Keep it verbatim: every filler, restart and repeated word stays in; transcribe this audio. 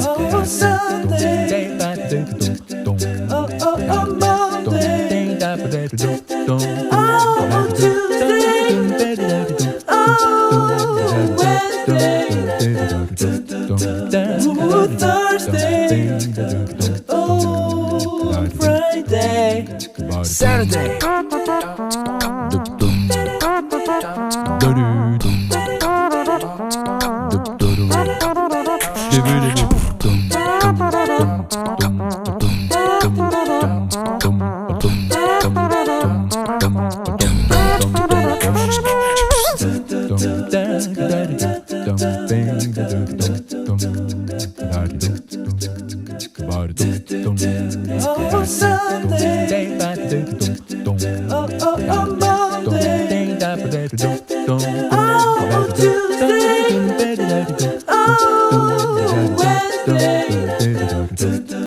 Oh, Sunday. Oh, oh, Monday. Oh, Tuesday. Oh, Wednesday. Oh, Thursday. Oh, Friday. Saturday. Oh, Sunday. Oh, oh, oh, Monday. Oh, oh, Tuesday. Oh, Wednesday.